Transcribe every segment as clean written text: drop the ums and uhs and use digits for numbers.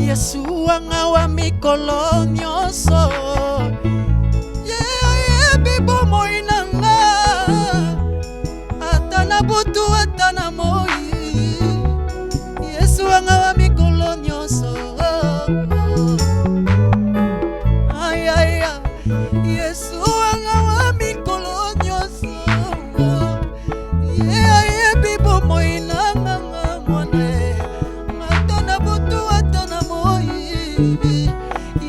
Yesu wanga wa mikolo nyonso ye ayebi bomoi na nga ata na butu ata na moi Yesu wanga wa mikolo nyonso ayaya Yesu wanga wa mikolo nyonso ye ayebi bomoi na nga mwana ata na butu ata na moi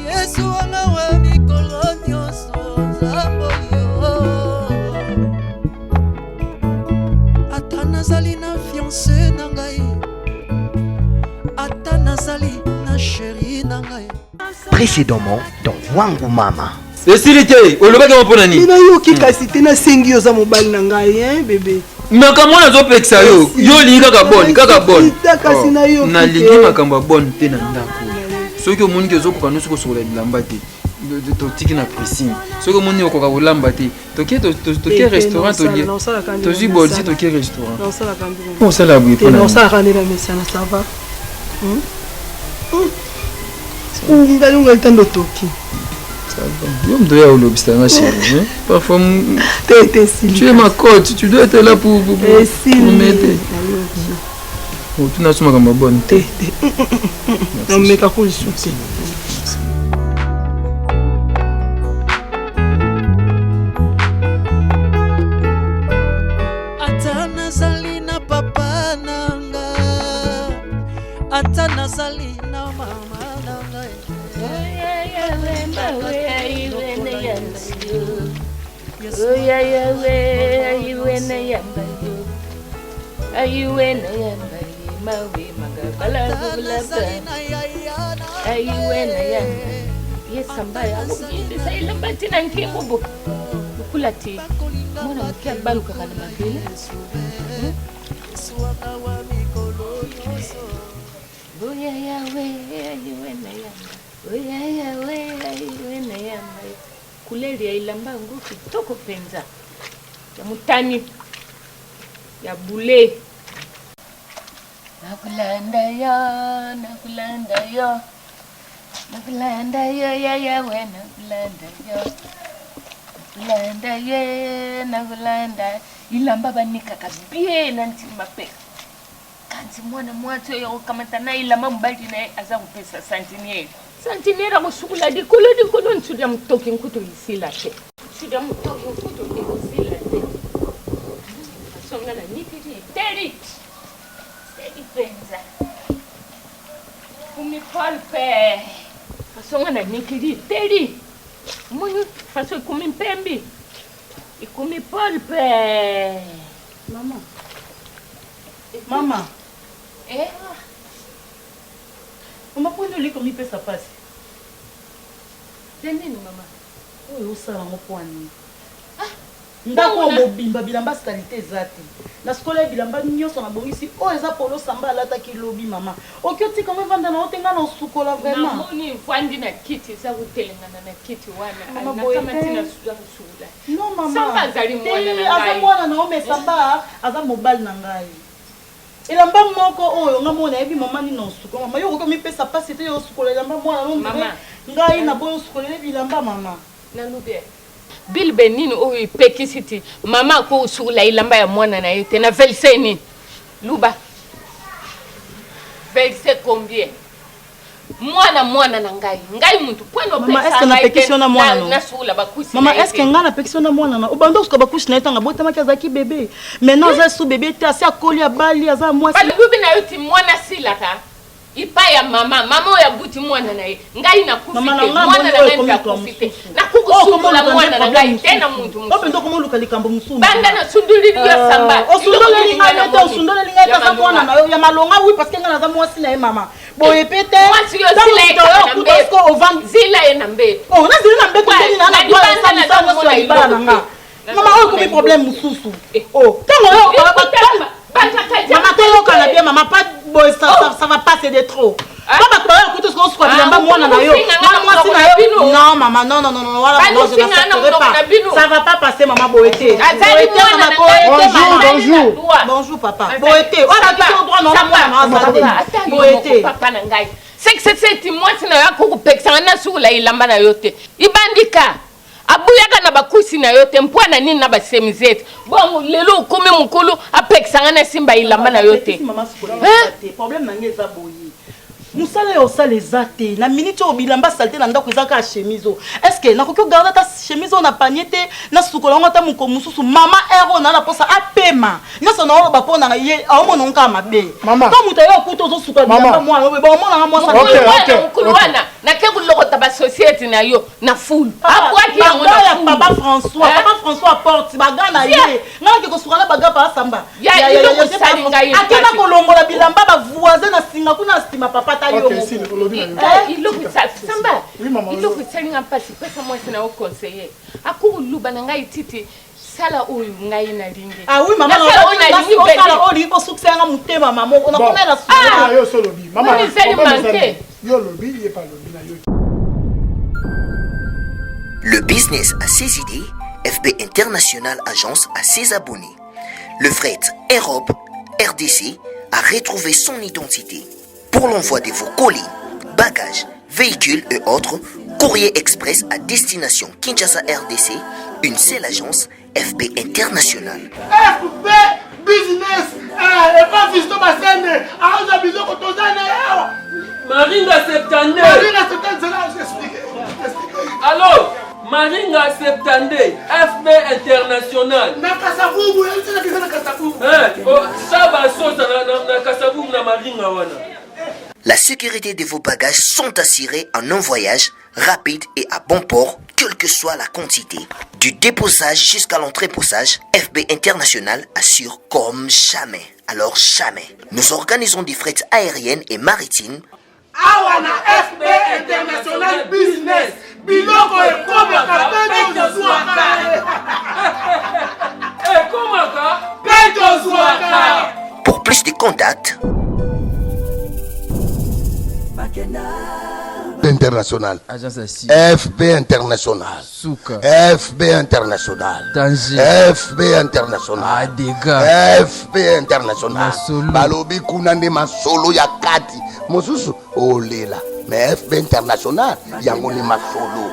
Yesu wanga wa mikolo nyonso nzambe oyo ata nazali na fiance na ngai ata nazali na chéri na ngai. Précédemment dans Wangu Mama. Esili te, olobaki yango mpo na nini? Nayoki kasi te, nasengi yo, oza mobali na ngai, hein, bebe. Makambo wana azopekisa yo, yo olingi kaka bone, kaka bone. Kasi nayoki te. Nalingi makambo ya bone te na ndako. Soki omoni ke ozokoka nyonso kosokola bilamba te, totiki na pressing. Soki omoni okoka kolamba te, toke toke restaurant tolie. Tozwi bolzi toke restaurant. Osala boye mpo na nini? Naosalaka nde na mesana, ça va. Ngalunga litando toki. Yo moto oya olobisa nga chérie. Parfois te te esili. Tu es ma coach, tu dois être là pour pour pour m'aider. Otuna so makambo ya bonne te. Te te. Nameka ko lisusu te. Ata nazali na papa na nga, ata nazali na mama na ngai. Ye samba yakobimisa elamba ti na nkingo bo lokola te mwana moke abalukaka na mabele. Oya yawe ayiwe na yamba, oya yawe ayiwe na yamba. Couleur ya elamba yango kitoko mpenza, ya motani ya bule. Nakulanda yo, nakulanda yo, nakulanda yo ya yawe, nakulanda yo, nakulanda ye, nakulanda. Elamba banikaka bien na ntima mpe kanti mwana mwasi oyo akokamata na elamba mobali na ye aza kopesa santiniere. Santiniere akosukula likolo likolo nsudi ya motoki nkutu esila te. Nsudi ya motoki nkutu ekosila te. Asonga na nikili eteli teli mpenza kumi polpe asonga na nikili eteli omoni faso ekomi mpembi ekomi polpe. Mama. Mama. Eh? Mama, mpo nini olingi komipesa mpasi? Ya nini mama? Oyo osala yango mpo ya nini? Ndako oyo mobimba bilamba salite eza te. Nasukoli ya bilamba nyonso nabongisi oyo eza polo samba alataki lobi mama. Oki otika yango evanda na yo te ngai na osukola vraiment. Namoni evandi na kiti eza kotelengana na kiti wana. Mama boye Nakamati te. na sukola. Non mama. Samba azali mwana na Te aza ngai. mwana na yo mais samba aza mobali na ngai. Elamba moko oyo nga moko nayebi mama nini osukola mama yo okoki komipesa pasi te osukola elamba mwana no Mama. ngai naboyi osukolela bilamba mama. Nalobi eh. Bilbe nini oyo epekisi ti mama akosukula elamba ya mwana na ye te na verse nini? Luba. Verse combien? Mwana mwana na ngai, ngai mutu pwani Mama, est-ce que napekisi yo na mwana no? nasukula bakusi Mama, na ye est-ce que te. ngai napekisi yo na mwana na obanda osuka bakushi na ye ntango abotamaki azalaki bebe maintenant aza su bebe te asi akoli abali aza mwasi. Balobi na yo ti mwana asilaka ipa ya mama, mama oyo abuti mwana na ye, ngai nakufi Mama te, na ngai mwana amoni na oyo ngai ekomi mpe moto ya akufi te, mosusu. nakokosukola Oyo mwana na komoluka ngai nde te na mosusu. mutu Oyo mpenza mosusu. okomoluka likambo mosusu. Banda nasundoli yo samba, Osundoleli eloko ngai nini te, ngai osundoleli ngai te, aza ya mwana na yo ya malonga oui parce que ngai naza mwasi na ye mama. Boye pe te. Mwasi yo Ntango zila ye moto oyo kaka na okuta mbeto. sikoyo ovandi. Zila ye na mbeto. Oh, nazili na mbeto Wa, ndeni na na na droit ya libanda misala naza nyonso ya komona libala na eloko nga. te. Mama oyo ekomi problème mosusu. Oh, ntango oyo mama toyokana bien mama pas boye ça, ça, ça va pas c'est de trop. Ah. Ba bato bayo okuta sikoyo osuka bilamba mwana na yo na mwasi na yo. Non mama, non non non non, wala mama, je n'accepterai pas. Ça va pas passer mama, boye te. Boye te mama, boye te mama. Bonjour. Bonjour papa. Boye te. Wala biso droit na mwana na aza te. Boye te. Papa na ngai. 577 mwasi na yo akokopekisa ngai nasukola elamba na yo te. Ibandika. Abuyaka na bakusi na yo te mpo na nini na basemizete bongo lelo okomi mokolo apekisa ngai nasimba elamba na yo te. Problème na ngai eza boye, mosala ya osala eza te na minute oyo, bilamba saleté na ndako eza kaka chemise oyo. Est ce que nakoki ogarde ata chemise oyo na panier te, nasukola yango ata mokolo mosusu? Mama, heure oyo naa na mposa apema nyonso, naoloba mpo na ye, aomona ngo kaka mabe. To moto aye okuta ozosuka bilamba mwana oyo, baomonanga mwasa. Mokolo wana nake kolokota basociété na yo na fulu, abwaki yango na ya papa François. Papa François apporte baga na ye, ngai nake kosuka na baga pa asamba. Akenda kolongola bilamba bavoisin na singa kuna na nsima. Papa, ta yo. Samba, eloko esalinga mpasi, pesa mwasi na yo conseiller, akokoluba na ngai titi sala oyo ngai nalingi. Ah oui mama, osala oyo olingi, kosukisa yanga motema mama, nakomela. Yo olobi, mama, yo olobi, ye pa alobi na yo. Le business a ses idées, FB International Agence a ses abonnés. Le fret Europe RDC a retrouvé son identité. Pour l'envoi de vos colis, bagages, véhicules et autres, courrier express à destination Kinshasa RDC, une seule agence, FB International. FB Business, epa Fiston Basende aoza biloko toza na awa. Maringa 72. Maringa 72, nzela explique. Allo, Maringa 72, FB International. Na Kasavubu, eza na Kasavubu. Saba sosa na Kasavubu na Maringa wana. La sécurité de vos bagages sont assurées en un voyage rapide et à bon port, quelle que soit la quantité. Du déposage jusqu'à l'entreposage, FB International assure comme jamais. Alors jamais. Nous organisons des frais aériennes et maritimes. Awa na FB International Business, biloko ekomaka mpe tozwaka. Ekomaka mpe tozwaka. Pour plus de contacts, International. FB International. Suka. FB International. Danger. FB International. Adega. FB International. Masolo. Balobi kuna nde masolo ya kati. Mosusu olela. Mais FB International yango nde masolo.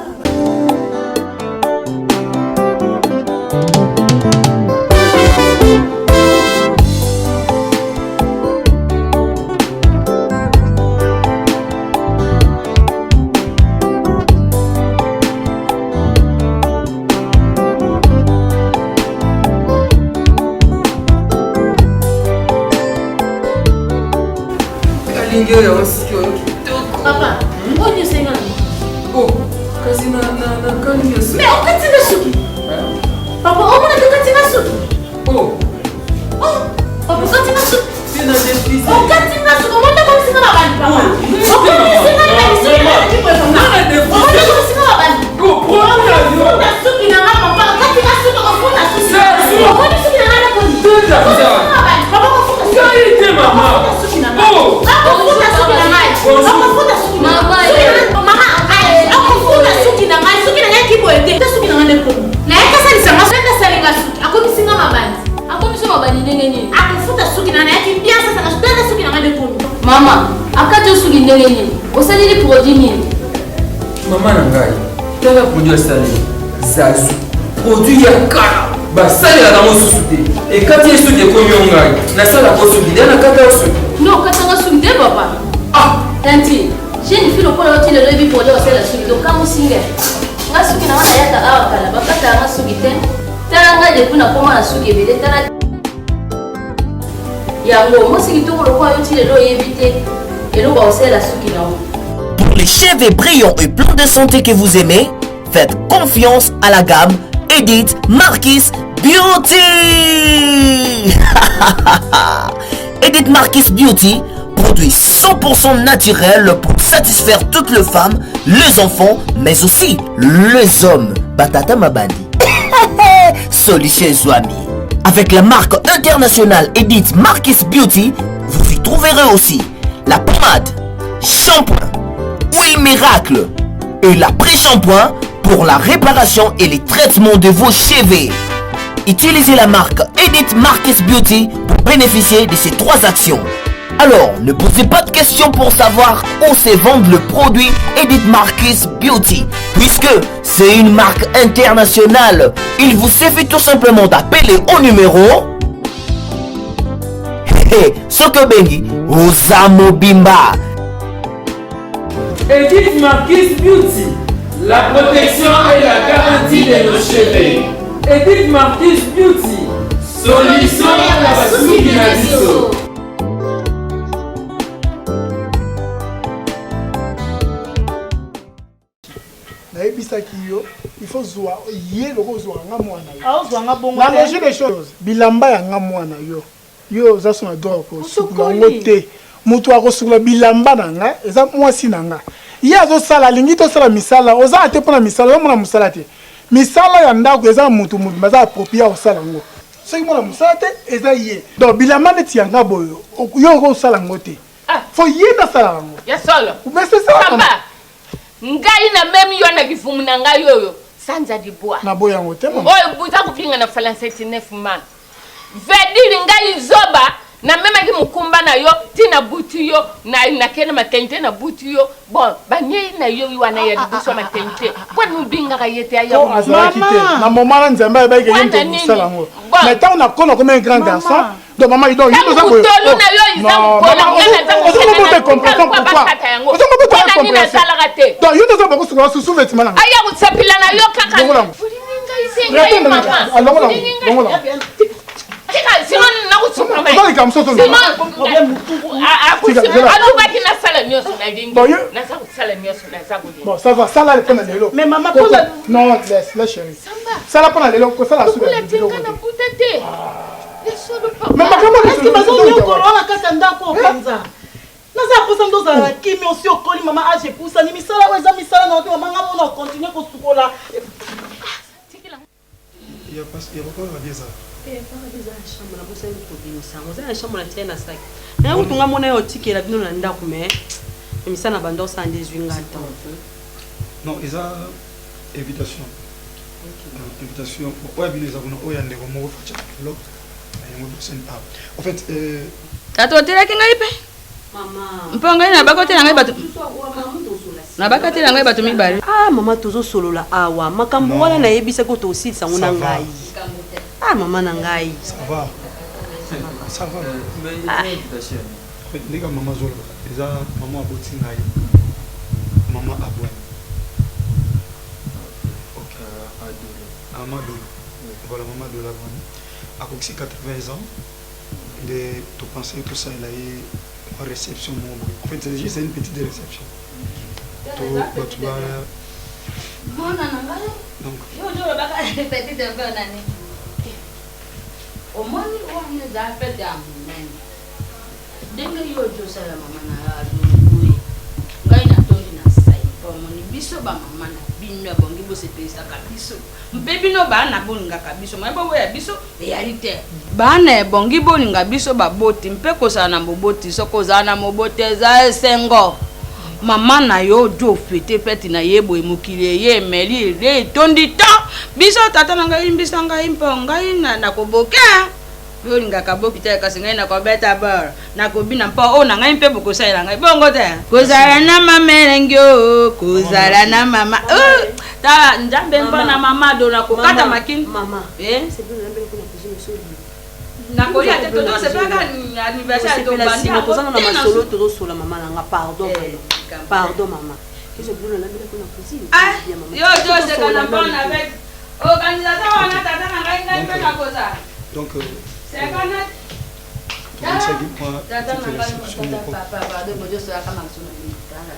Alingi oyo yango siki oyo kitoko. Papa, oyo nyonso enga na Oh, kasi na kani nyonso. Mais okati nga suki. Papa, omona te okati nga suki. Oh. Oh, papa, okati nga suki. Te na defise. Okati nga suki, omona komisi nga mabandi, papa. Okomisi nga na suki na nga boye, papa. Omona komisi nga mabandi. Ofunda suki na nga, papa. Okati nga suki, ofunda suki. Omoni suki na nga na koni. Okomisi nga mabandi, papa, ofunda suki. Ngai te, mama. Ofunda suki na nga. Oh. Akofunda suki na ngai. Akofunda suki na ngai. Mama, akofunda suki na ngai. Suki na ngai kiboye te. Te suki na ngai nde komi. Nayakasalisa nga, nakasalinga suki. Akomisi nga mabandi. Akomisi mabandi ndenge nini? Akofuta suki na ngai, nayaki bien sasanga suki. Tata, suki na ngai nde komi. Mama, akati yo suki ndenge nini? Osaleli produit nini? Mama na ngai, tala produit asaleli Zazu, produit ya kala basalelaka yango susu te. Ekati ye soki ekomi yo, ngai nasalaka soki nde nakata yo soki. No, okatanga suki te, papa. Ah. Tanti, jeune fille lokola oti lelo oyebi produit osalela suki, tokamusi nga suki na nga. Nayaka awa kala, bakataka nga suki te. Tala nga, depuis nakoma na suki ebele. Tala yango, mwasi kitoko lokola yo, ti lelo oyebi te eloko akosalela suki na yo. Pour les cheveux brillants et pleins de santé que vous aimez, faites confiance à la gamme Edith Marquis Beauty. Edith Marquis Beauty, produit 100% naturel pour satisfaire toutes les femmes, les enfants, mais aussi les hommes. Batata Mabandi. Solution Zwami. Avec la marque internationale Edith Marquis Beauty, vous y trouverez aussi la pommade, shampoing, miracle. Et l'après-shampoing pour la réparation et les traitements de vos cheveux. Utilisez la marque Edith Marcus Beauty pour bénéficier de ces trois actions. Alors, ne posez pas de questions pour savoir où se vend le produit Edith Marcus Beauty, puisque c'est une marque internationale. Il vous suffit tout simplement d'appeler au numéro Sokobengi Osamobimba. Edith Marquis Beauty, la protection et la garantie de nos cheveux. Edith Marquis Beauty, solution à la suki na biso. nayebisaki yo il faut zwa ye loko ozwaka nga mwana yo nga bongo na logique des choses bilamba ya nga mwana yo yo oza so na droit kosukola yango te moto akosukola bilamba na nga eza mwasi na nga ye azosala alingi tosala misala oza te mpo na misala omona mosala te misala ya ndako eza motu mobimba aza aproprie ya kosala yango soki mwana mosala te eza ye donc bilamba neti ya nga boye yo okosala yango te ah. fo ye nde asala yango ya solo mais c'est ça papa ngai na memi yo na lifumu na ngai oyo sanza libwa naboyi yango te mama oyo boza kofinga na français ti 9 mois vedire ngai zoba namemaki mokumba na yo ti nabuti yo nake na maternité nabuti yo bon banyei na yo wana ya liboso ya maternité mpo nobingaka ye te aya azalaki te na moment na nzambe ayebaki ye moto kosala yango mais ntango nakona komi un grand garçon Donc maman, donc il nous a mutolu na yo eza mukola nga naza mukolo compréhension pourquoi yango mpona nini nasalaka te donc yo toza bako sukola sous vêtement na aya kosepela na yo kaka olingi ngai te ngai mama olingi ngai tika sinon nakosupralobaki nasala nyonso nalingi naza kosala nyonso naza kolinga bon ça va sala mpona lelo mais mama non laisse laisse chérie sala mpona lelo kosala suka na buta te eske bazonyokola wana kati ya ndako mpenza naza mposa nde ozala na kimi osi okoli mama age epusani misala oyo eza misala na yo te mama nga mona okontinue kosukola ya papa rabi eza eza na chambre nabosani kobimisa yango eza na chambre natia na saki naye kutu nga mona ye otikela bino na ndako mais misala na banda osala nde ezwi nga temps non eza invitation euh, invitation oyo ya bino eza kuna oyo ya ndeko moko faca enveloppe yango bosani awa en fait euh, tata otelaki ngai mpe mpo ngai nabakotela ngai bato nabakatela ngai bato mibale ah mama tozosolola awa makambo wana nayebisaki oyo tokosilisa yango na ngai ah mama na ngai ça va ça va ah. ndenge mama azoloba eza mama aboti ngai mama abwani Ok, Adolo. Mama Adolo. Voilà, mama Adolo abwani. Akokisi 80 ans nde topense tosalela ye mwa réception moko boye. En fait, c'est juste une petite réception. To bato ba mwana na ngai donc yo ozo olobaka petite affaire nani omoni wana eza fete ya monene Ndenge yo ojo osala mama na yo adolo boye ngai natondi na sai mpo omoni biso ba mama na bino ebongi bosepelisaka biso mpe bino bana bolingaka biso moye boboya biso eyali te bana ebongi bolinga biso baboti mpe kozala na moboti soki ozala na moboti eza esengo mama na yo ojo ofete feti na ye boye mokili eye emeli ele etondi to biso tata na ngai limbisa ngai mpo ngai nakoboke Yo olingaka boki te, kasi ngai nakobeta bor, nakobina mpo oyo na ngai mpe bokosalela ngai bongo te. Kozala na mama elengi o, kozala na mama o, tala Nzambe mpo na mama do nakokata makini. Mama, eh? nakolia te toto osepelaka anniversaire tobandi yango tozana na masolo tozosola mama na nga pardon eh, pardon mama ah, yo toseka na mpona avec Organisation wana tata na ngai ngai mpe nakozala. Donc euh, Sekana tokonisaki mwa tata na petite ngai réception tata moko. papa pardon bojo solaka maso na mitala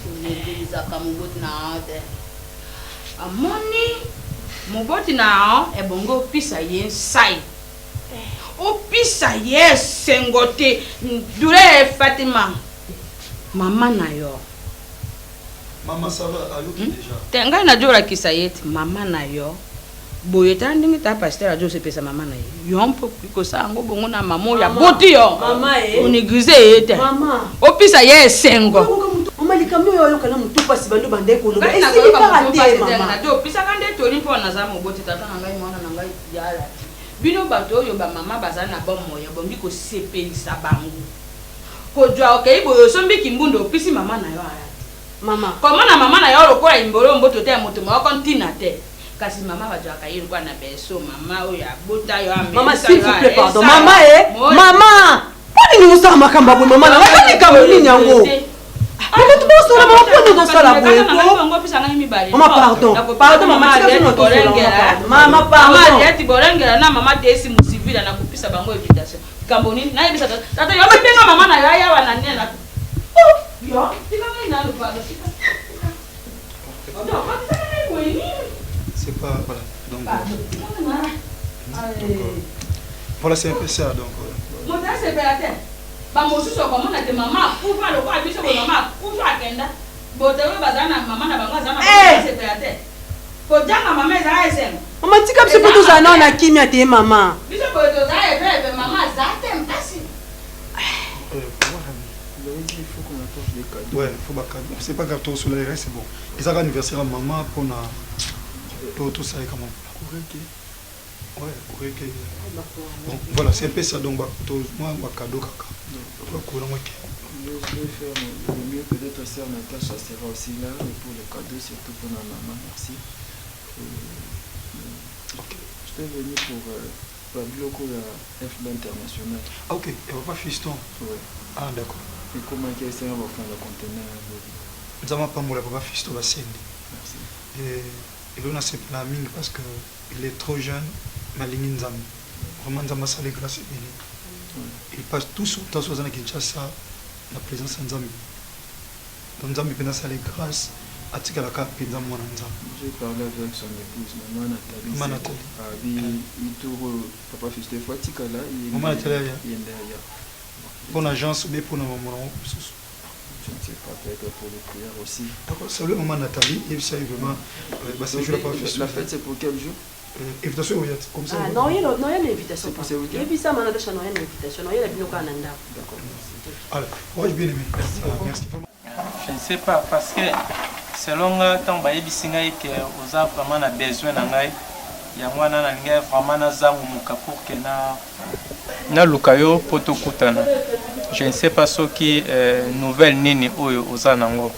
oneglizaka moboti na yo te amoni moboti na yo ebongi opisa ye nsai opisa ye esengo te douleur fatima mama na yo Mama ça va ayoki hmm? dejà. Te ngai najo lakisa ye ti mama na yo boye tala ndenge ta pasteur ajo sepesa mama na ye yo mpe okoki kosala yango bongo na mama oyo aboti yo eh. onéglige ye te opesa ye esengo. Mama likambo oyo oyoka na motu mpasi bando bandaki koloba esili kaka te mama. Opesaka nde toli mpo naza moboti tata na ngai mwana na ngai yala te. Bino bato oyo bamama bazali na bomoi ebongi kosepelisa bango. Kozwa okei boye osombi kimbunda opesi mama na yo aya te. Mama. Komona mama na yo lokola imbolo mboto te ya moto moko ntina te. Kasi mama bazwaka ye lokola na berceau mama oyo abota yo amelisa Mama yo s'il vous plaît pardon alesa yo. mama eh mama mpo nini osala makambo ya boye mama na ngai likambo nini yango mais bato bosala mama mpo nini ozosala boye ko Mama, pardon. Pardon, mama, tika biso na tosola, mama, pardon. Mama, pardon. Mama bolengela na mama Tesi Musivila nakopesa bango invitation. Likambo nini? Nayebisa tata. Tata yo benga mama na yo aya wana nini na Oh, yo, tika ngai nanu pardon. Tika. Non, bakisa ngai boye nini? C'est pas voilà. Donc, Pardon, tika ngai na. donc euh, voilà, c'est un peu ça donc. Euh, Moto asepela te. Bamosusu okomona te mama akufa lokola biso boye mama akufa akenda. Bote oyo bazala na mama na bango aza na Eh! basepela te. Kojanga mama ezala esengo. Mama tika biso mpo tozala nao na kimia te mama. Biso boye toza eve eve mama aza te mpasi. Il faut qu'on apporte des cadeaux. Ouais, faut ba cadeau. C'est pas grave, tout sur le reste c'est bon. Et ça anniversaire à maman pour na tout tout ça comment. Correct. Ouais, correct. Bon, voilà, c'est un peu ça donc bah tout moi ba cadeau kaka. Quoi quoi ok. Je vais faire le mieux, peut-être sœur Natacha sera aussi là et pour les cadeaux, surtout pour ma maman, merci. Euh, ok. Je suis venu pour euh, babiloko ya FB International. Ah, ok, et papa fiston. Ouais. Ah d'accord. Et comment est-ce que va faire le conteneur Nzambe apambola papa fiston basende. Merci. Et eloko nasepela mingi parce que il est trop jeune mais alingi Nzambe. Vraiment Nzambe asali grâce ebele. Il passe tout son temps soki aza na Kinshasa na présence ya Nzambe. Donc Nzambe mpenza asali grâce atikalaka mpenza mwana Nzambe. J'ai parlé avec son épouse, maman Nathalie. Maman Nathalie. Abi, ituro papa fiston faut atikala ye Maman Nathalie aya. ye nde aya. Mpona agence obe mpona maman nango mosusu. Je ne sais pas, peut-être pour les prières aussi. D'accord, salut maman Nathalie, yebisa ye vraiment euh, ba séjour Donc, papa fiston. La fête c'est pour quel jour Euh, invitation oyo comme ça. Ah, naoyela naoya na invitation C'est pour ce week-end yebisa ma natasha naoya na invitation naoyela bino kaka na ndako D'accord, merci. Alors, courage bien aimé. Merci. Ah, merci. Je ne sais pas parce que selon nga ntango bayebisi ngai ke oza vraiment na besoin na ngai yango wana nalingaki vraiment nazangumuka pour que na naluka yo mpo tokutana. Je ne sais pas soki euh, nouvelle nini oyo oza nango.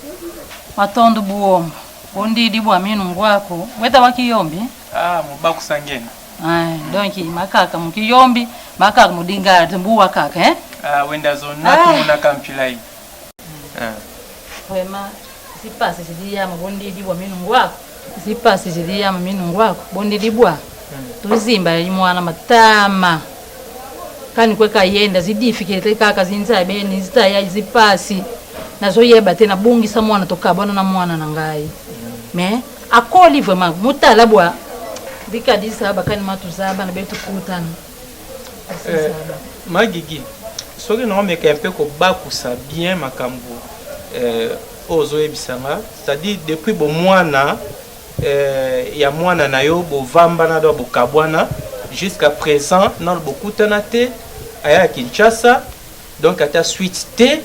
Matondo buomba bondidi bwa minu ngwako bweta wa kiyombi Ah, mubakusa ngena. Ah, donc makaka mukiyombi makaka mudingala mbuwa kaka eh? Ah, wenda zona tumunaka mpilai. Ah. Vraiment zipasi ziliyama bondidi bwa minu ngwako zipasi ziliyama minu ngwako bondidi bwa tuzimba mwana matama kani kweka yenda zidifikile kaka zinza beni zitaya zipasi nazoyeba te nabungisa mwana tokabwana na mwana na ngai mais akoli vraiment mutala bwa bikadisa bakani matuzaba na betu kutana Euh, magigi soki naomeka mpe kobakusa bien makambo euh, oyo ozoyebisa nga c'est-à-dire depuis bomwana euh, ya mwana na yo bovambana do bokabwana jusqu'à présent nano bokutana te aya ya kinshasa donc ata suite te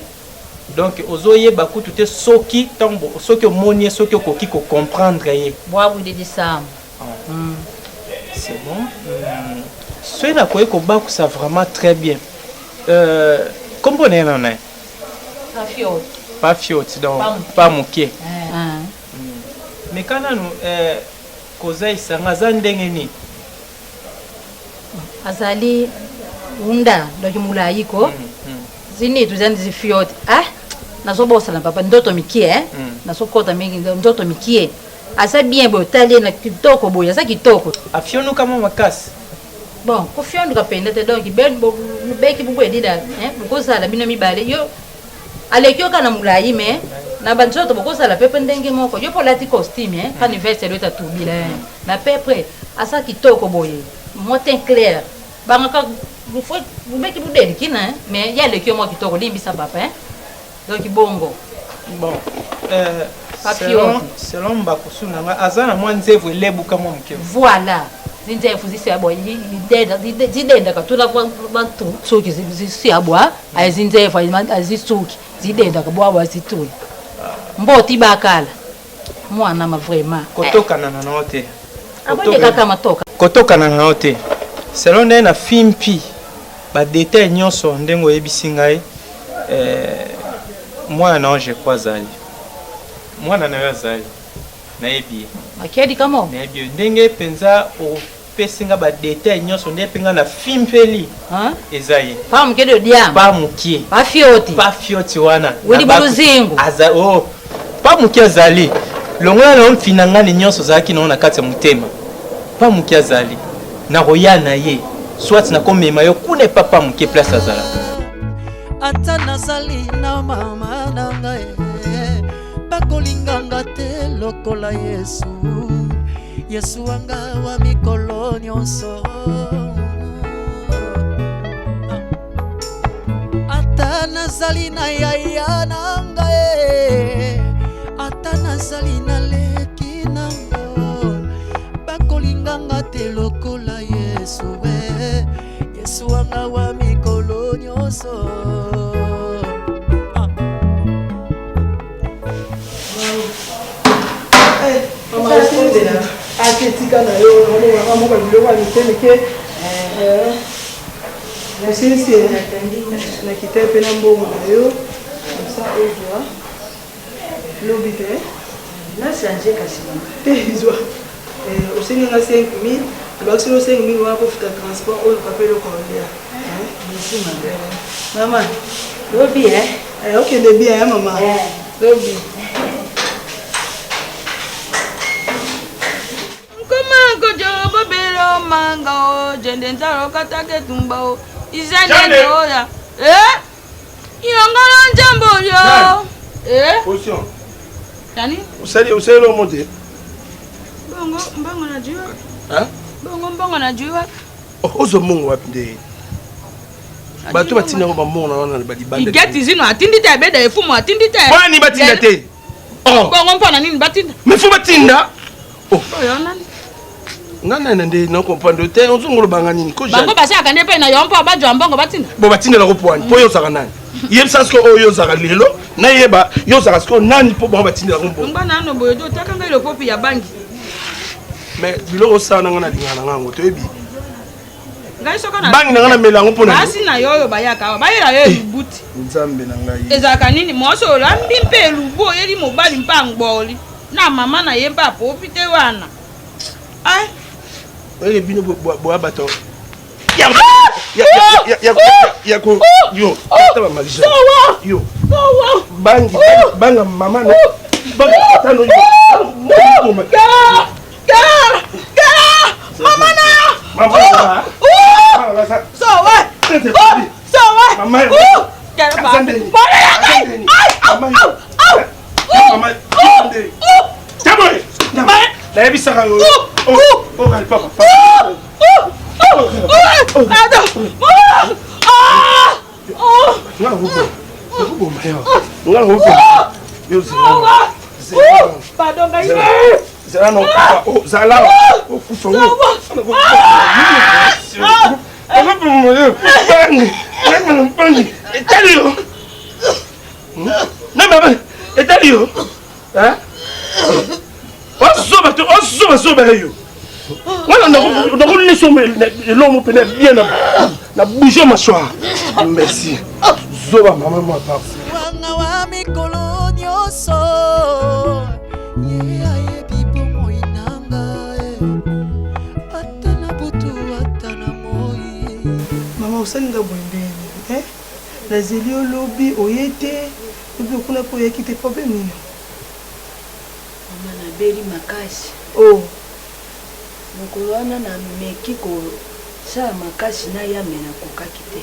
donc ozoyeba kutu te soki ntango soki omoni ye soki okoki kocomprendre ye bwabwididisamba mm. C'est bon. Hmm. Soki nakoki kobakusa vraiment très bien. Euh, kombo na ye nano naye Pafioti. Pafioti donc Pa moke. pa moke. Ah. Meka nanu eh, kozaisa nga aza ndenge nini? azali unda donc mulayi ko zinitu zandi zifioti ah nazobosana papa ndoto mikie eh? Mm. nazokota mingi ndoto mikie aza bien boye otali ye na kitoko boye aza kitoko Afionuka mwa makasi. bon kofionduka pende te donc beki bubu edida eh, bokozala bino mibale yo aleki yo kaka na molayi mais na banzoto bokozala pepe ndenge moko yo mpo olati costume eh, kani veste elota tubila eh. na pepre aza kitoko boye mwa teint clair bangaka bobeki budelikina eh, mais ye aleki yo mwa kitoko limbisa papa eh. donc bongo Bon. Euh, Papioti. selon, selon mbakusu na nga aza na mwa nzevu elebuka mwa moke. Voilà. Zinzefu zisiyabwa zidenda katula bantu suki zisiyabwa azinzefu azisuki zidenda kabwabwa zituyi. Mboti bakala. Mwana ma vraiment. Kotokana na yo te. Abonde kaka matoka. Kotokana na yo te. Selon ndenge na fimpi ba details nyonso ndenge oyebisi ngai eh, mwana na yo je crois azali. Mwana na yo azali. Nayebi ye. Makedi kamo. Nayebi ye. Ndenge penza opesi nga ba details nyonso ndenge pe nga na fimpeli. Eza ye. Pa muke de diam. Pa mukie. Pa fioti. Pa fioti wana. Wili buluzingu. Aza oh. Pa mukie azali. Longola na mfina ngani nyonso ozalaki na na kati ya motema. Pa mukie azali. Nakoya na ye. Soit nakomema yo kuna epa pa mukie place azalaka. Ata nazali na mama na ngai bakolinga nga te lokola Yesu. Yesu wanga wa mikolo nyonso. Ata nazali na yaya na ngai, ata nazali na leki na nga, bakolinga nga te lokola Yesu. Yesu wanga wa mikolo nyonso. Tika na yo olobaka moko biloko ya mike mike nasilisi nakita mpe na mbongo na yo komsa ozwa lobi te nachange kasi te zwa osengi nga 5000 olobaki soki osengi 1000 wana kofuta transport oluka mpe eloko olia mama lobi okende bien mama lobi. Manga o jende ntalo katake tumba o izende oya eh ilongolo njambo yo eh Position. Tani Usali usali lo mote. Bongo mbongo na jua. Hein? Bongo mbongo na jua. Oh, ozo mbongo wapi nde? Bato batinda ko bambongo na wana ba libanda. Igeti zino atindi te abeda efumu atindi te. Bani batinda te. Oh. Bongo mpona nini batinda? Mais faut batinda. Oh. Oyo nani? Nga nani nde na comprendre te ozongo lobanga nini ko Bango basalaka nde mpe na yo mpo bajwa mbongo batinda. Bo batindela ko poani po yo ozalaka nani? Yebisa siko oyo ozalaka lelo nayeba yo ozalaka siko nani mpo bango batindela ko mbongo. Ngba nano boye to otaka ngai lopopi ya bangi. Mais biloko osala na nga nalingaka na nga yango toyebi. Ngai soko na bangi na nga namela yango mpo na basi na yo oyo bayaka awa bayela yo elubuti. Nzambe na ngai. Ezalaka nini mwasi olambi mpe elubu oyeli mobali mpe angboli na mama na ye mpe apopi te wana. Ai. Oye bino boya bato ya ya ko yo tata ba yo bangi banga mama na banga tata no yo mama na yo mama na sowe sowe mama nayebisaka yo zala okufa etali yo na baba etali yo ozoba te ozoba zoba yo wana nakolesa eloko mo pene bien na bouge mâchoire merci zoba mama mwa papa wanga wa mikolo nyonso ye ayebi bomoi na ngai ata na butu ata na moi mama osali nga boye ndenge nini eh? Nazeli yo lobi oye te, lobi okuna pe oyaki te problème nini? Mama nabeli makasi. Oh. Mokolo wana nameki kosala makasi naya mais nakokaki te.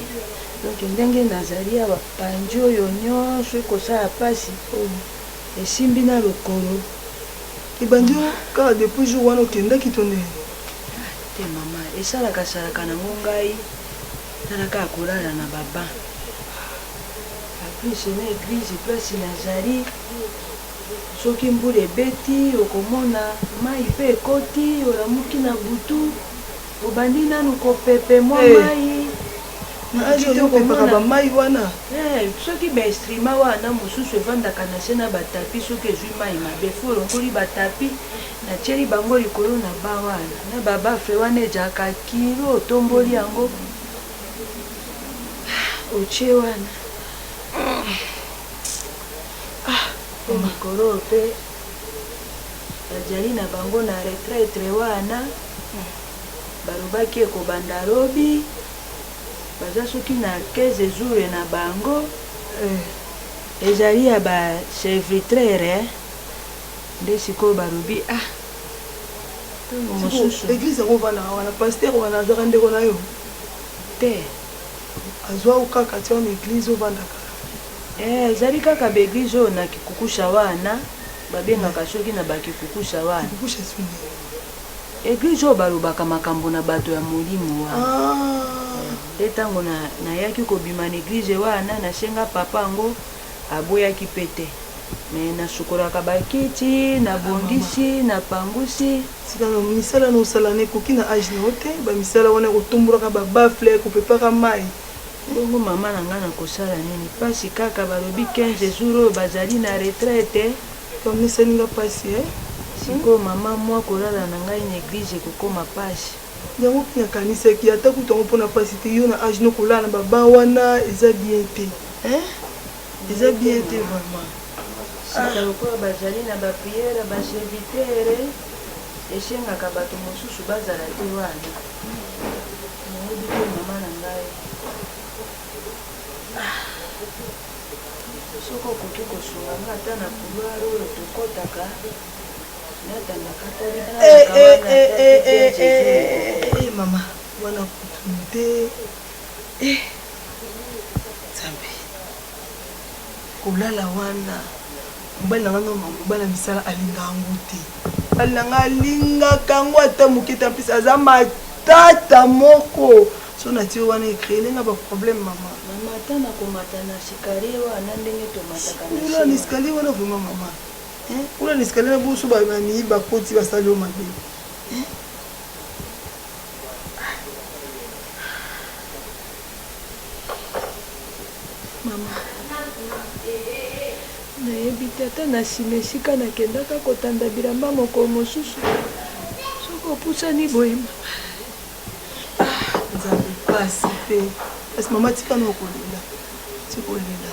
Donc ndenge nazali awa panzi oyo nionso ekosala pasi. Oh. Esimbi na lokolo. Ebandi yo kaka depuis jour wana okendaki to ndenge nini? Te mama, esalaka salaka nango ngai. Tala kaka kolala na ba banc. En plus na eglise place nazali soki mbula ebeti okomona mayi pe ekoti olamuki na butu obandi nanu kopepe mwa Hey. mayi Na age oyo opepaka ba mayi wana? Eh, soki ba instrument wana mosusu evandaka na se na ba tapis soki ezwi mai mabe fo olongoli ba tapis natieli bango likolo na ba wana na ba bafle wana ezalaka kilo otomboli yango ah, otie wana ah, po mikolo oyo mpe bajali na bango na retraitre wana balobaki ekobanda lobi Baza soki na 15 jours na bango ezali ya ba servitrere nde sikoyo balobi ah tango mosusu. Eglise yango ovandaka wana pasteur wana azalaka ndeko na yo? Te. Azua yo kaka atia yo na eglise ovandaka? Eh ezali kaka ba eglise oyo na kikukusha wana babengaka soki na ba kikukusha wana. Kikukusha soki nini? Eglise oyo balobaka makambo na bato ya molimo wana. Nde tango na nayaki kobima na eglise wana nasenga papa yango aboyaki pe te mais nasukolaka ba kiti na bongisi na pangusi. Tika na misala wana osala wana ekoki na age na yo te ba misala wana ya kotombolaka ba baffle ya kopepaka mayi. Bongo mama na nga nakosala nini pasi kaka balobi 15 jours oyo bazali na retraite. Maman esali nga pasi eh. Sikoyo maman moi kolala na ngai na eglise ekokoma pasi. Yango pe nakanisaki ata kutu yango pona pasi te yo na age no kolala na ba banc wana eza bien te hein eza bien te vraiment. Sika lokola bazali na ba prière ba serviteur esengaka bato mosusu bazala te wana nayebi te maman na ngai ah. Soki okoki kosunga nga ata na couloir oyo tokotaka natandaka ata libanda Eh, eh, wana eh, ata eh, ti eh, 15 eh, jours eh, ekokoka. eh, mama wana kutu nde eh, nzambe kolala wana mobali na nga no mobali ya misala alingaka yango te mobali na nga alingaka yango ata moke te en plus aza matata moko So na tie wana e creele nga ba problème maman. Maman ata na komata na escalier wana ndenge tomataka na se Ola na escalier wana vraiment maman. Hein? Ola na escalier na boso ba ba miyibi bakoti basali yo mabe. Hein? Maman. Nayebi te ata na sima esika nakendaka kotanda bilamba mokolo mosusu soki opusani boye mama. Ah nzambe pasi pe pasi mama tika na kolela tika kolela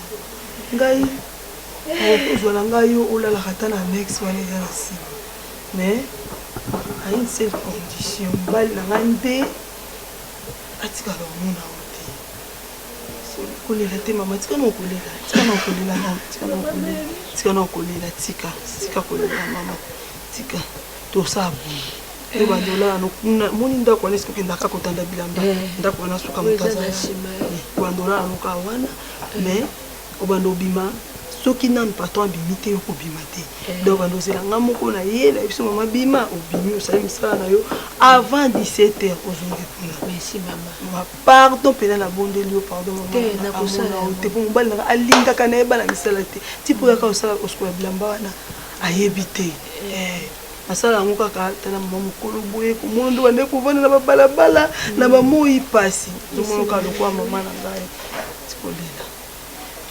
ngai ozwa na ngai yo olalaka ata na annexe wana eza na nsima mais à une seule condition mobali na ngai nde atikala komona yo te kolela te mama tika na kolela tika na kolela tika na kolela tika na kolela tika tika kolela mama tika tosala boye yo banda olala no kuna moni ndako wana esika okendaka kotanda bilamba eh. ndako wana suka moto aza obanda olala no kaka wana eh. mais obanda obima soki nanu patron abimi te yo kobima te eh. donc banda ozela nga moko na ye na biso mama bima obimi osali mosala na yo avant 17 heures ozongi kuna merci mama pardon mpena nabondeli yo pardon mama te mpo mobali nanga alingaka na ye bana misala te ti mpo oyaka osala osukola bilamba wana ayebi te Nasala yango kaka tala mama mokolo boye komona nde bandaki kovanda na babalabala na bamoi mpasi ozomona kaka lokola mama na ngai tikolela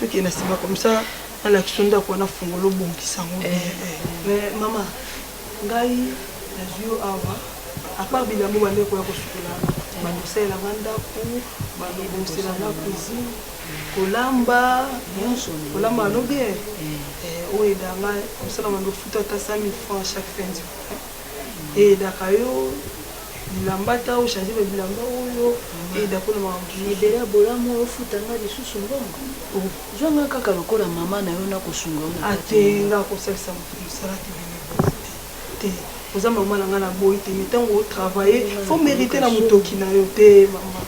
tokende na nsima komisa nalakisa ndako wana fungola obongisa yango bien eh, eh. mais mama ngai nazwi yo awa apart bilamba bandeki koya kosukola bando osalela nga ndako bando obongisela nga cuisine kolamba kolamba no bien eh, oyo edaka nga kosala bando ofuta ata 5000 francs chaque fin du mois eyedaka yo bilamba ata ochange ba bilamba oyo eyeda mpona makambo ebele ya bolamu ofuta nga lisusu mbongo oh. zwa nga kaka lokola mama na yo nakosunga yo na ate ah, nga kosalisa moto mosala te bene te te oza mama na nga na boyi te mais ntango otravaille faut mérite na motoki na yo te mama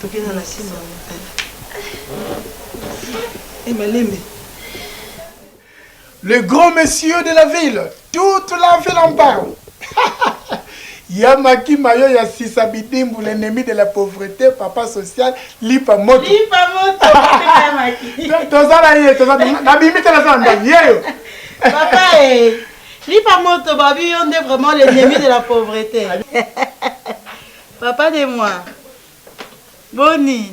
Tokenda na sima. Eh malembe. Le grand monsieur de la ville, toute la ville en parle. Yamaki Mayo ya Sisa Bidimbu, l'ennemi de la pauvreté, papa social, lipa moto. Lipa moto, Yamaki. Tozala ye, tozala na bimi te nazala ndako yeyo. Papa eh, lipa moto babi yo nde vraiment l'ennemi de la pauvreté. Papa de moi. Boni.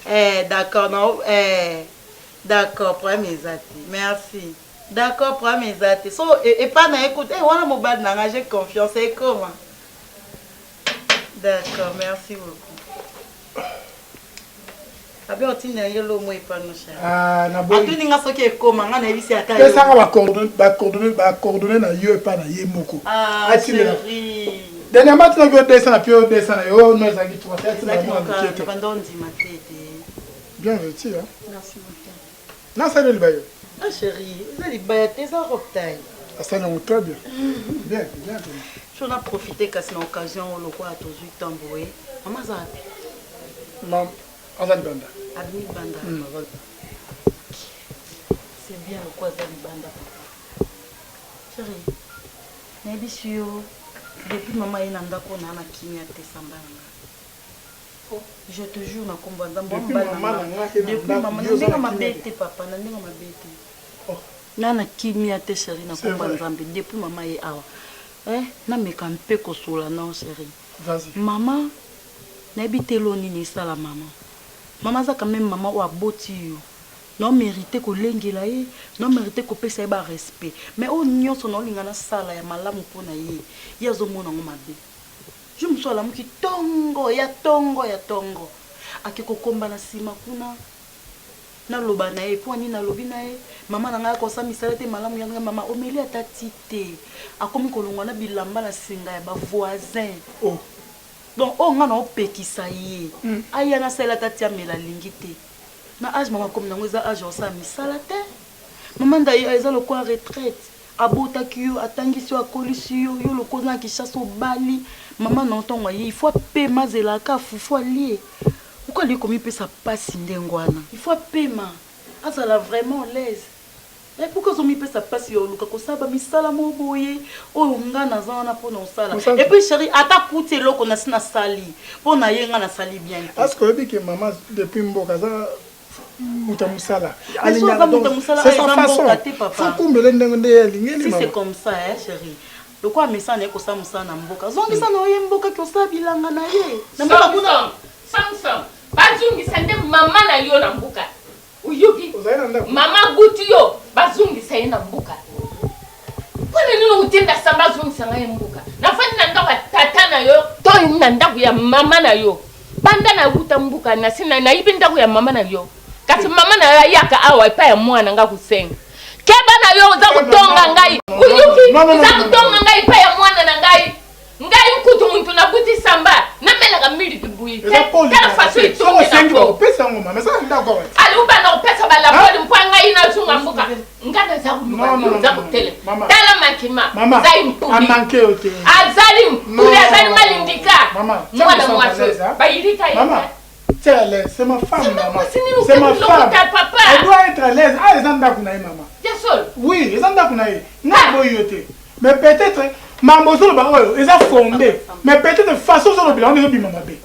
Eh, d'accord, non, eh, d'accord, problème eza te. Merci. D'accord, problème eza te. So, epa na ye kutu, eh, wana mobali na nga, j'ai confiance, ekoma. D'accord, merci beaucoup. Abi otinda ye lo mo epano chéri. Ah, na boyi. Atuni nga soki ekoma nga nayebisi ata yo. Pesa nga ba coordonnées ba coordonnées ba coordonnées na yo epa na ye moko. Ah, Atindela. Chéri. Dernièrement atinaki yo 200 na pio 200 na yo no ezalaki 300 atinda mwana moke te. Banda ondima te te. Bien vêtu hein. Merci beaucoup. Nasali libaya. Ah chérie, eza libaya te eza robe taille. Asali yango très bien. Bien, bien. So na profiter kasi na occasion oyo lokola tozwi temps boye. Mama aza wapi? Mama aza libanda. Abimi libanda. Mm, aza libanda. C'est bien lokola aza libanda papa. Chérie, nayebisi yo depuis mama ye na ndako na na kimia te samba na nga. Je te jure na kombo ya Nzambe Depuis mobali na mama nga. na nga ke na Depuis ndako, mama yo na oza ndenge na mabe kimia te. te papa na ndenge mabe te. Na na kimia te chérie na C'est kombo ya vrai. Nzambe depuis mama ye awa. Eh nameka mpe kosola nao chérie. Vas-y. Mama nayebi te eloko nini esala mama. Mama aza quand même mama oyo aboti yo. Nao merite kolengela ye, nao merite kopesa ye ba respect. Mais oyo nionso naolinga nasala ya malamu mpo na ye, ye azomona yango mabe. Jour mosusu alamuki tongo ya tongo ya tongo ake kokomba na sima kuna naloba na ye mpo nini nalobi na ye mama na ngai akosa misala te malamu ya ngai mama omeli ata ti te akomi kolongwa na bilamba na singa ya ba voisin oh. donc oyo ngai naopekisa ye mm. aya nasalela ata ti amela alingi te na age mama akomi nango eza age ya kosala misala te mama ndai eza lokola retraite Abotaki yo, atangisi yo, akolisi yo, yo lokola oza na Kinshasa obali, mama na yo tango aye il faut apema azela kaka fufu alie. Pourquoi alingi komipesa pasi ndenge wana? Il faut apema, azala vraiment l'aise. Eh pourquoi ozomipesa pasi ya oluka kosala ba misala moko boye oyo nga naza wana pona osala. Et puis chérie ata kuti eloko nasi nasali po na ye nga nasali bien te. Est-ce que oyebi que mama depuis mboka aza moto ya mosala alingakafokumbele ndenge nde ye alingeli si c'est comme ça eh, chérie lokola mesana na ye kosala mosala na mboka zongisa na oye mboka ki osala bilanga na ye na mboka kuna samson bazongisa nde mama na yo na mboka oyoki mama guti yo bazongisa ye na mboka mpo na nini otinda samba azongisa ngai mboka nafandi na ndako ya tata na yo to na ndako ya mama na yo banda nawuta mboka nasi nayibi ndako ya mama na yo kasi mama na yo ayaka awa epai ya mwana nga kosenga keba na yo oza kotonga ngai oyoki oza kotonga ngai epai ya mwana na ngai ngai nkutu muntu nabuti samba namelaka miliki buyi te tala faso etongi aluba na kopesa balapoli mpo ngai nazonga mboka ngai naza koluka yo oza kotelema tala makima azali mpuli azali mpuli azali malindika mwana mwasi bayilika ye C'est à l'aise, c'est ma femme, maman. C'est ma femme. Papa. Elle doit être à l'aise. Ah, eza ndako na ye, maman. Oui, eza ndako na ye. Nga boyi yo te. Mais peut-être mambo ozoloba oyo eza fondé. Mais peut-être façon ozolobela wana ezobima mabe.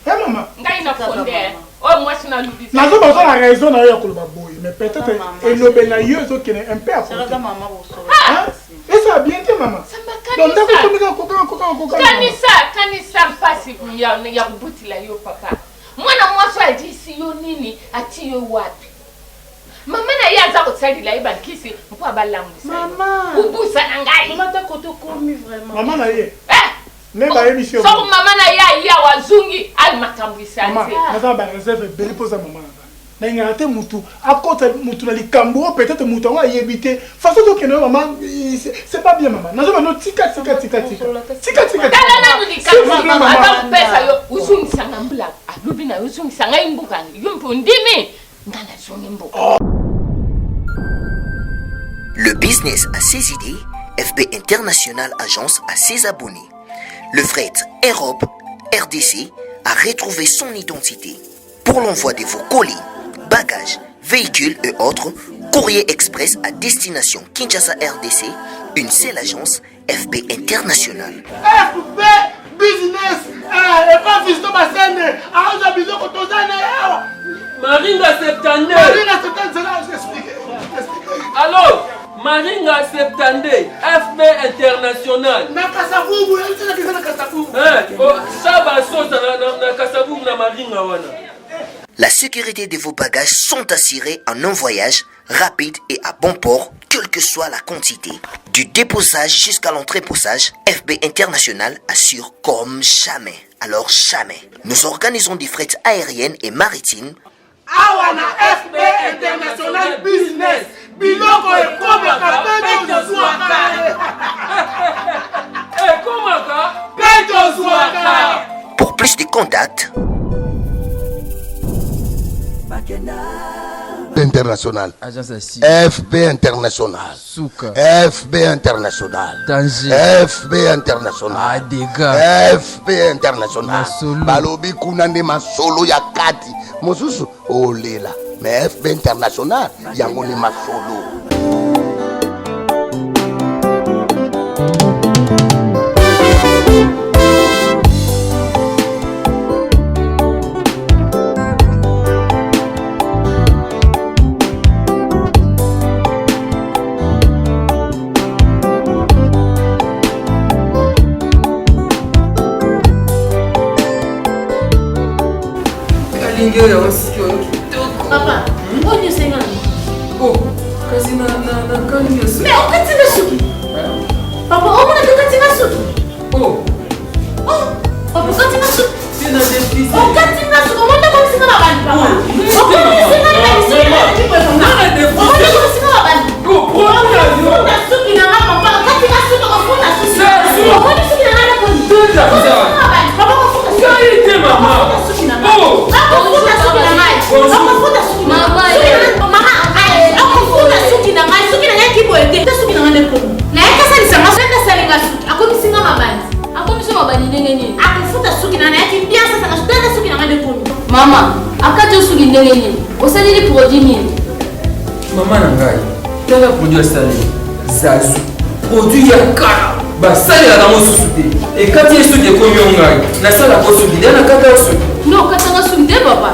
Eh maman. Ngai na fondé. Oyo mwasi na lubi. Nazoba oza na raison na yo ya koloba boye, mais peut-être elobeli na yo ezokende un peu à côté. Eza bien te mama. Donc ndako ekomi kaka kokanga kokanga kokanga. Kanisa kanisa mpasi ya ya kobutila yo papa. Mwana mwasi oyo ajisi yo nini ati yo wapi? Mama na ye aza kosalela ye bankisi mpo abalangwisa yo. Kubusa na ngai. Mama ta koto komi vraiment. Mama na ye. Eh! Nde bayebisi yo. Soko mama na ye aye awa azungi ali makambo esali. Mama, naza na ba reserve ebele mpo oza mama na ngai. Nalingaka te mutu akota mutu na likambo oyo peut-être mutu yango ayebi te. Façon tokende yo mama, c'est pas bien mama. Nazo bano tika tika tika tika. Tika tika. Tala nanu likambo ata kopesa yo ozongisa nga mbula alobi na yo ozongisa ngai mboka yo mpe ondimi nga nazongi mboka. Oh. Le business a ses idées, FB International Agence a ses abonnés. Le fret Europe RDC a retrouvé son identité. Pour l'envoi de vos colis, bagages, véhicules et autres, Courrier Express à destination Kinshasa RDC, une seule agence FB International. FB Business eh, epa Fiston Basende aoza biloko toza na ye awa Maringa 72 Maringa 72 zela explique Allo Maringa 72 FB International na Kasavubu ezalaki na Kasavubu eh, oh, Saba Sosa na, na, na Kasavubu na Maringa wana. La sécurité de vos bagages sont assurées en un voyage rapide et à bon port, quelle que soit la quantité. Du déposage jusqu'à l'entreposage, FB International assure comme jamais. Alors jamais. Nous organisons des frettes aériennes et maritimes awa na fb international business biloko ekomaka mpe tozwaka ekomaka mpe tozwaka Pour plus de contacts, International. FB International. Suka. FB International. Danger. FB International. Ah, dégâts. FB International. Balobi kuna nde masolo ya kati. Mosusu olela. Mais FB International yango nde masolo. Kalingi oyo yango siki oyo kitoko. Papa, oyo nyonso enga na Oh, kasi na na na kalingi ya suki. Mais okati nga suki. Papa, omona te okati nga suki. Oh. Oh, papa okati nga suki. Te na defise. Okati nga suki, omona okomisi nga mabandi papa. Okomisi nga na biso na Omona okomisi nga mabandi. Ofuta suki na nga papa, okati nga suki, ofuta suki. Omoni suki na nga na koni. Okomisi nga mabandi, papa ofuta suki. Ngai te mama. Ofuta suki na nga. Ofuta suki na ngai. Ofuta suki na ngai. Mama, okofuta suki na ngai. Suki na ngai kiboye te. Te suki na ngai nde komi. Naye kasalisa nga soki asalinga suki akomisi nga mabandi. Akomisi mabandi ndenge nini? Akofuta suki na ngai nayaki bien asasa nga suki tata suki na ngai nde komi. Mama, akati yo suki ndenge nini? Osaleli produit nini? Mama na ngai, tala produit asaleli. Zazu. Produit ya kala. Basalelaka yango susu te. Ekati ye suki ekomi yo ngai. Nasalaka yo suki nde nakata yo suki. No, okatanga suki te papa.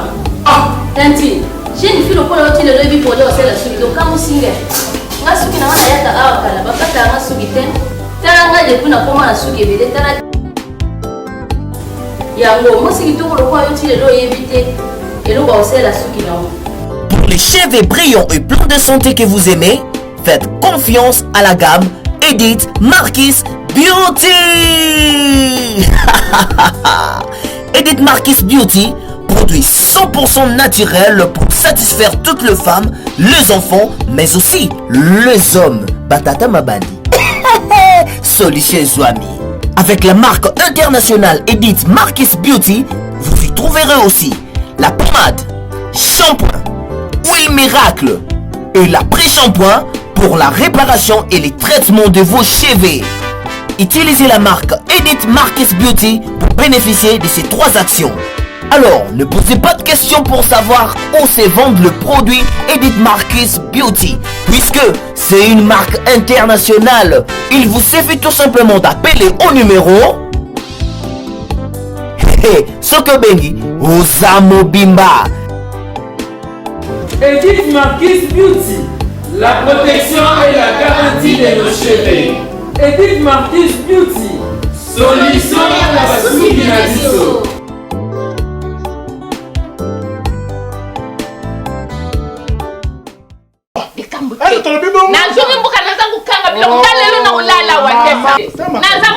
Ah! Tanti, jeune fille lokola yo ti lelo oyebi produit osalela suki te okamusi ngai. Nga suki na nga nayaka awa kala bakataka nga suki te. Tala nga depuis nakoma na suki ebele tala yango mwasi kitoko lokola yo ti lelo oyebi te eloko ya kosalela suki na yo. Pour les cheveux brillants et pleins de santé que vous aimez, faites confiance à la gamme Edith Marquis Beauty. Edith Marquis Beauty, produit 100% naturel pour satisfaire toutes les femmes, les enfants, mais aussi les hommes. Batata Mabandi. Solution Zouami. Avec la marque internationale Edith Marquis Beauty, vous y trouverez aussi la pommade, shampoing, huile miracle et l'après-shampoing pour la réparation et les traitements de vos cheveux. Utilisez la marque Edith Marquis Beauty pour bénéficier de ces trois actions. Alors, ne posez pas de questions pour savoir où se vend le produit Edith Marquis Beauty, puisque c'est une marque internationale. Il vous suffit tout simplement d'appeler au numéro Hey, Sokobengi, Ozamobimba. Edith Marquis Beauty, la protection et la garantie de nos cheveux. Edith Marquis Beauty, solution à la suki na biso. Nazongi mboka naza kokanga biloko nga lelo na kolala wa naza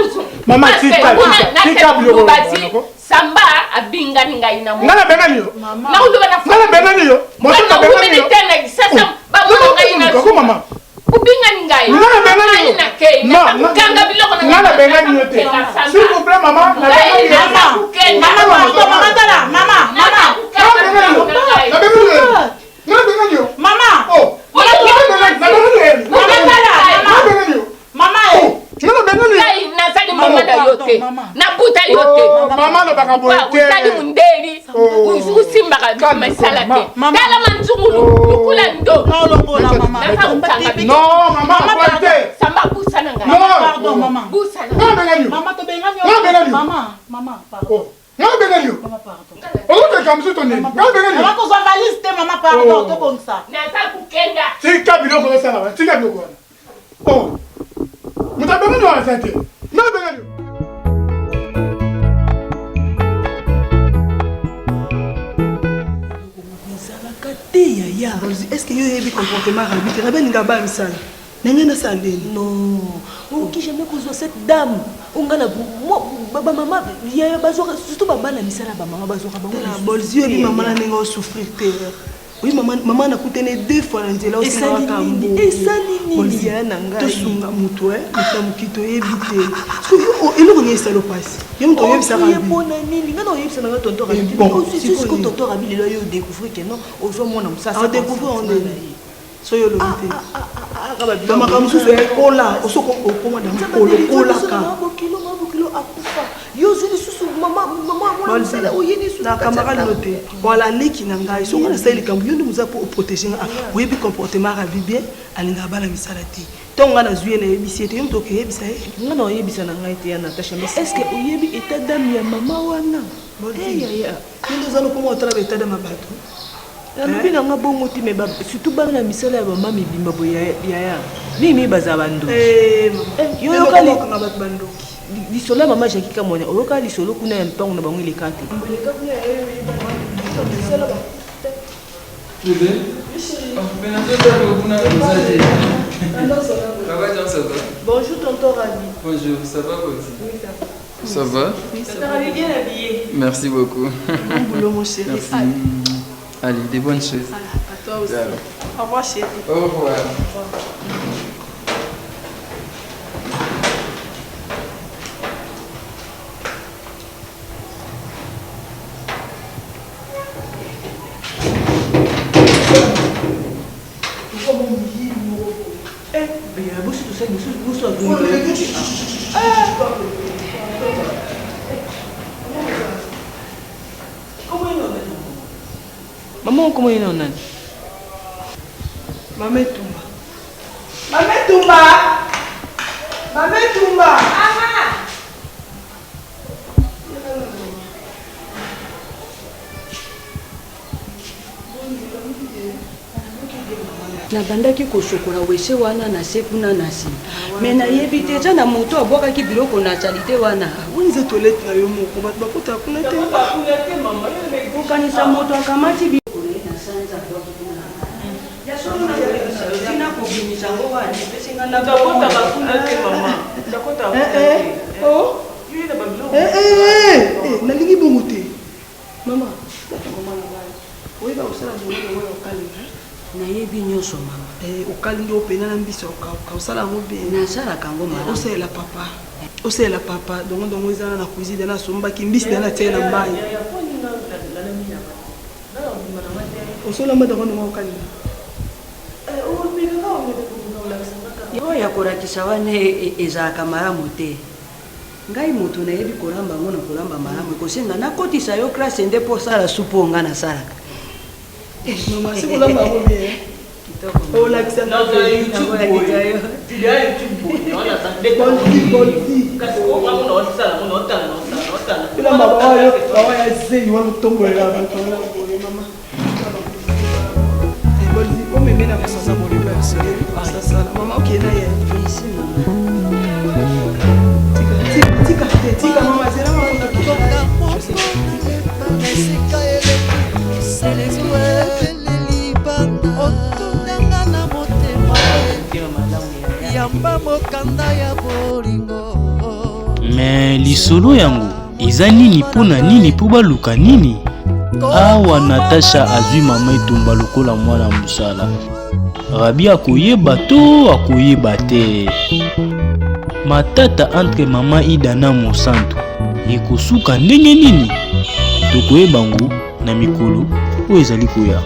Mama, tika, tika, tika biloko bati samba abingani ngai na Nga nabengani yo. nakoloba na Nga nabengani yo. Moto nabengani yo. te na kisasa bamona ngai na Koko mama. obingani ngai Nga nabengani yo. Ngai nakei Non, naza kokanga biloko na Nga nabengani yo te. S'il vous plaît mama, nabengani yo. Mama, pardon, mama, tala, mama, mama. Nabengani yo. Nga nabengani yo. Mama. Oh. Nabengani yo. Mama, tala, mama. Nabengani yo. Mama, eh. Nga nabengani yo. ngai nazali mama na yo te nabuta yo te Mama alobaka boye te. osali mundeli osimbaka misala te tala manzungulu lukula ndo naza kokanga Non, mama, boye te. samba busana ngai Non. Pardon, mama. busana Nga nabengani yo. Mama, tobengani yo. Nga nabengani yo. Mama, mama, pardon. Nga nabengani yo. Mama, pardon. Ozoteka mosusu to nini? Nga nabengani yo. Mama, kozwa valise te, mama, pardon, Oh. tobongisa. naza kokenda Tika biloko ozosala wana. Tika biloko wana. Oh. Moto abengani yo aza te. Nga nabengani yo. oyebi comportement rabi te. Rabi alinga baya misala. Na ngai nasala ndeni. Non, okoki jamais kozwa cette dame. Onga na ba mama yaya bazwaka surtout ba bana misala ba mama bazwaka bango. Tala bolzi oyebi mama na ndenge o souffrir te. Oui mama mama nakutani deux fois na nzela osengaka kambo. Esali nini Bolzi yaya na ngai. Tosunga moto eh moto ya mokili toyebi te. Sikoyo eloko nini esali opasi? Yo moto oyebisaka Rabi. Mpo na nini? Ngai na oyebisa na ngai tonton Rabi. Bon, sikoyo tonton Rabi lelo ayo découvrir que non ozwa mwana mosala. A découvrir en nini? Soki olobi te. Ba makambo mosusu ekola osoko okoma na mokolo okolaka. Bokilo ma bokilo akufa. Yo ozwi lisusu mama mama mwana mosala oye lisusu na camarade no te. Wala leki na ngai soki nga nasali likambo yo nde moza po oprotege nga. Oyebi comportement Rabi bien alingaka bana misala te. Ntango ngai nazwi ye nayebisi ye te yo moto okeyebisa ye. Nga na oyebisa na ngai te ya Natacha mais est ce que oyebi état d'âme ya mama wana? Eh yaya. Yo nde oza lokoma otala ba état d'âme ya bato. Nalobi na nga bongo te mais surtout bana na misala ya mama mibimba boye yaya mingi mingi bazala bandoki. Eh, yo yoka bato bandoki. Lisolo ya mama Jackie Kamwana oyoka lisolo kuna ya mpango na bango eleka te. Eleka kuna ya misala ba Bébé Mais kuna Ça va, Jean, ça va Bonjour, tonton Rabi. Bonjour, ça va, Boti Oui, ça va. Ça va Oui, ça va. Tonton bien habillé. Merci beaucoup. Bon boulot, mon chéri. Merci. Allez, des bonnes choses. À toi aussi. Alors. Au revoir, chéri. Au revoir. Au revoir. Mama okoma ye na nani? Mama Etumba. Mama Etumba! Mama Etumba! Mama! Nabandaki kosokola wese wana na se kuna na se me nayebi te eza na moto abwakaki biloko na salite wana. Wana eza toilette na yo moko, bato bakotaka kuna te. Kokanisa moto akamati biloko na ye na sanza abwaki kuna. Ya solo nazoyebisa yo tina kobimisa yango wana epesi nga Moto akotaka kuna te mama. Moto akotaka kuna te. Oh. Eh, eh, eh, nalingi bongo te. Mama, tata mama na ngai. Oyeba kosala dongo dongo ya kokalinga? Nayebi nyonso mama. Eh, okalingi opena na mbisi ya kokauka, osala yango bien. Nasalaka yango malamu. Eh, osalela papa. Osalela papa, dongo dongo eza na cuisine na sombaki mbisi na natie na mayi. Osolamba dongo dongo okalinga. Oyo ya kolakisa wana ezalaka malamu te. Ngai moto nayebi kolamba yango na kolamba malamu ekosenga nakotisa yo classe nde mpo osala supu oyo ngai nasalaka. Mama si kolamba yango bien. Kitoko. Olakisa na YouTube boye. Video ya YouTube boye. Bolti bolti. Kasi okango na osala ngo na otala na osala na otala. Ila mama yo bawa ya zeyi wana otombolela bato wana boye mama. Bolti omeme na kosasa bolingo ya sala mama okende na ye. Tika te tika mama zela mama. Esika eleki otundanga na motema yamba mokanda ya bolingo. Me lisolo yango eza nini mpo na nini mpo baluka nini? Awa Natasha azwi mama etumba lokola mwana mosala. Rabi akoyeba to akoyeba te? Matata entre mama Ida na Mosantu ekosuka ndenge nini? Tokoyeba ngo na mikolo oyo ezali koya.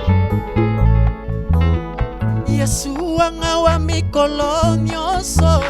Yesu wanga wa mikolo nyonso.